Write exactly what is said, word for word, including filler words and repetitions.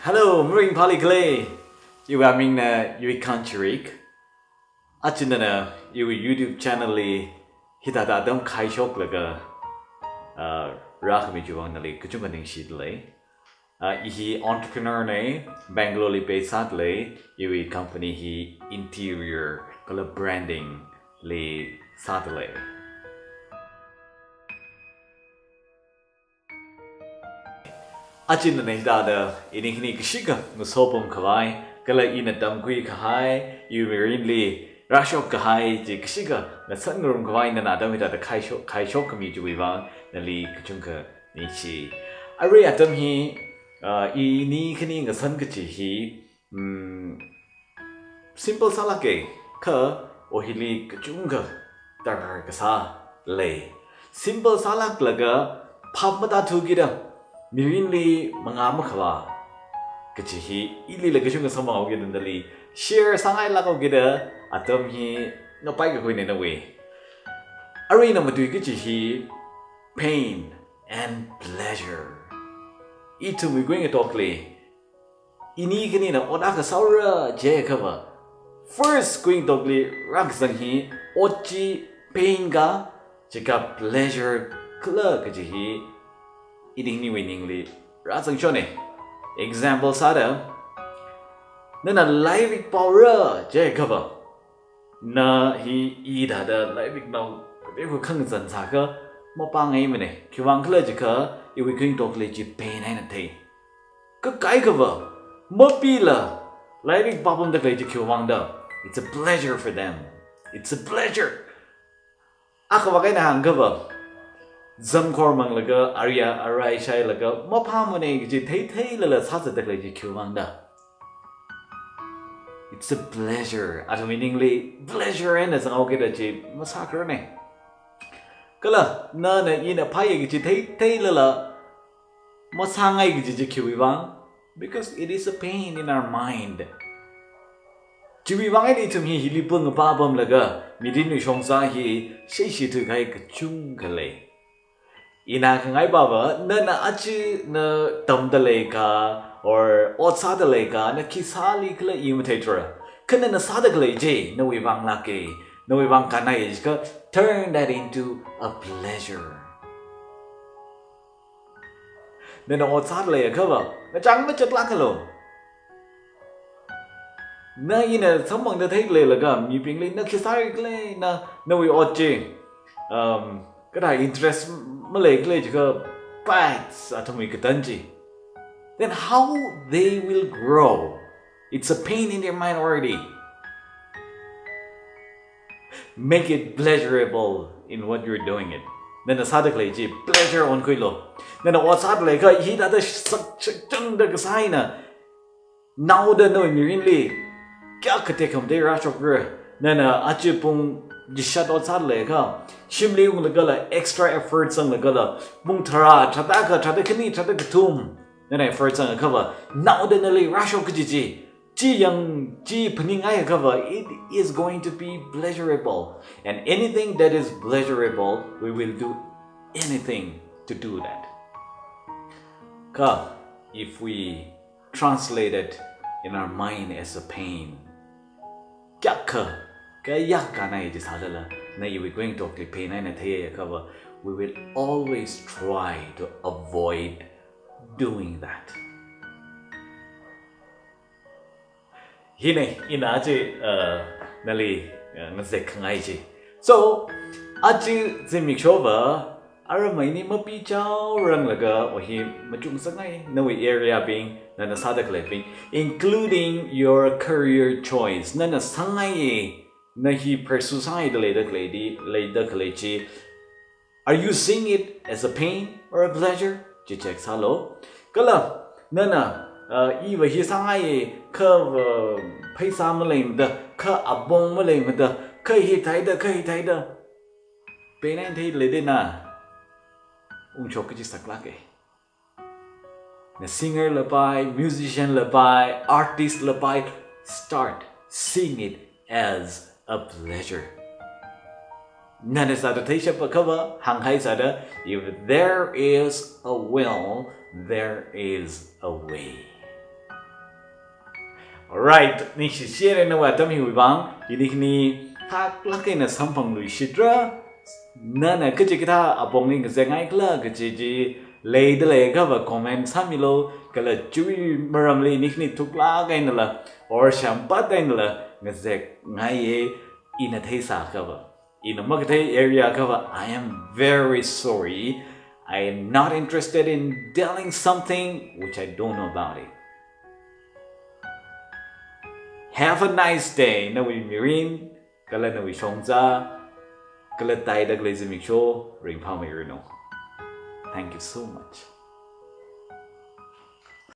Hello, maringphāli khala? Iwui amingna Yuikhan Chirik. Aja nana iwui YouTube channel li hithāda atam khaishoklaga, ah, rākhami chiwui vang nali kachungkha ningshida lei. Ah, i hi entrepreneur na, Bangalore li base sāda lei, iwui company hi interior kala branding li sāda lei. Aja nana hithāda ini khani kashikha ngasopam khavai, kala ina tamkhui kahai, iwui mirinli rāshok kahai chi kashikha ngasan ngarum khavai nana atam hithāda khaishok, khaishok khami chiwui vang nali kachungkha ningshi. Arui atam hi, ah, ini khani ngasan kachi hi, mm, simple sālāka, kha awui hili kachungkha tarākha sālei. Simple sālāklaga phap matāthukida, mirinli mangā makhavā kachi hi ilila kachungkha samphanghaokida nali share sāngailākhaokida atam hi ngapai kakhuina nawui. Arui ina matui kachi hi pain and pleasure. Ithumwui kuingatokli ini khanina ot akha sāura jiakhava, first kuingatokli rākazang hi ot chi pain ka, chika pleasure khala kachi hi ini khaniwui ningli rāzangshona. Example sāda, nana lairik pāura jiakhava, na hi i thāda lairiknao kateokha khangazan sākha mapāngaimana. Khiwuivang khala jiakha iwui kuingatokli chi pain eina thei. Kha kaikhava mapila lairik pāpamda khalei chi khiwuivang da, it's a pleasure for them. It's a pleasure. Akhava kaina hāngkhava, zamkhor manglaga, arui arai shailaga maphāmana kaji theitheilala sāzatda khalei chi khiwuivang da, it's a pleasure. Athumwui ningli pleasure eina zanghaokida chi masākhararna. Kala nana ina phāya kaji theitheilala masāngai kaji chi khiwuivang? Because it is a pain in our mind. Chiwuivang eina ithum hi hili pung pāpamlaga mirinwui shongza hi sheshithu kahai kachungkha lei. Ina khangaipava, nana aja na tamda leikha, or ot sāda leikha, na khi sālikhala i matheithura. Kha nana sāda khalei chi nawui vang lāka, nawui vang kannaiya jiakha, turn that into a pleasure. Nana ot sāda leiakhava ngachang machatlākalu. Na ina samphangda theileilaga mibingli na khi sāri khala, na, nawui ot chi, um, kathā interest maleikhala jiakha, pats athumwui katan chi, then how they will grow? It's a pain in their mind already. Make it pleasurable in what you're doing it. Nana sāda khalei chi pleasure onkhuilu. Nana ot sāda leikha hithāda sak, sakchangda kasā eina naoda nawui mirinli kayākha tekhamatei rāshokra. Nana aja pung chishat ot sāda leikha, shimli unglagala extra effort zanglagala, pung tharā, tharāda akha, tharāda khani, tharāda kathum nana effort zangakhava, naoda nali rāshok kaji chi, chi yang chi phaningaiakhava, it is going to be pleasurable. And anything that is pleasurable, we will do anything to do that. Kha if we translate it in our mind as a pain, kayākha, kayākha kannai chi sālala, na iwui kuingatokli pain eina theiakhava, we will always try to avoid doing that. Hina, ina aja, uh, nali, uh, ngazek khangai chi. So, aja zimikshova, aramai ni mapichao ranglaga, awui hi machung sāngai, nawui area bing, nana sāda khaleibing, including your career choice. Nana sāngai, na hi pursue sāngaida leida khalei di, leida khalei chi, are you seeing it as a pain or a pleasure? Chi check sālu. Kala, nana, uh, iva hi sāngai, kha, uh, pheisā maleimada, kha apong maleimada, kha hithāda, kha hithāda, pain eina theida leida na ungshok kaji saklāka. Na singer la pai, musician la pai, artist la pai, start seeing it as a pleasure. Nana sāda theishapa khava, hānghai sāda, if there is a will, there is a way. Alright, ningshi share na wa tam hiwui vang, ini khani thaklāk eina samphangluishitra, nana kachikathā apongli ngazek ngai khala kaji chi leida leiakhava comment sāmilu, kala chiwui maramli ini khani thuklāk einala, or shāmpat einala, ngazek ngaiye, ina theisāakhava. Ina makathei area akhava, I am very sorry. I am not interested in telling something which I don't know about it. Have a nice day, nawui mirin, kala nawui shongza, kala taida khalei zimiksho, ringphāmeiranu. Thank you so much.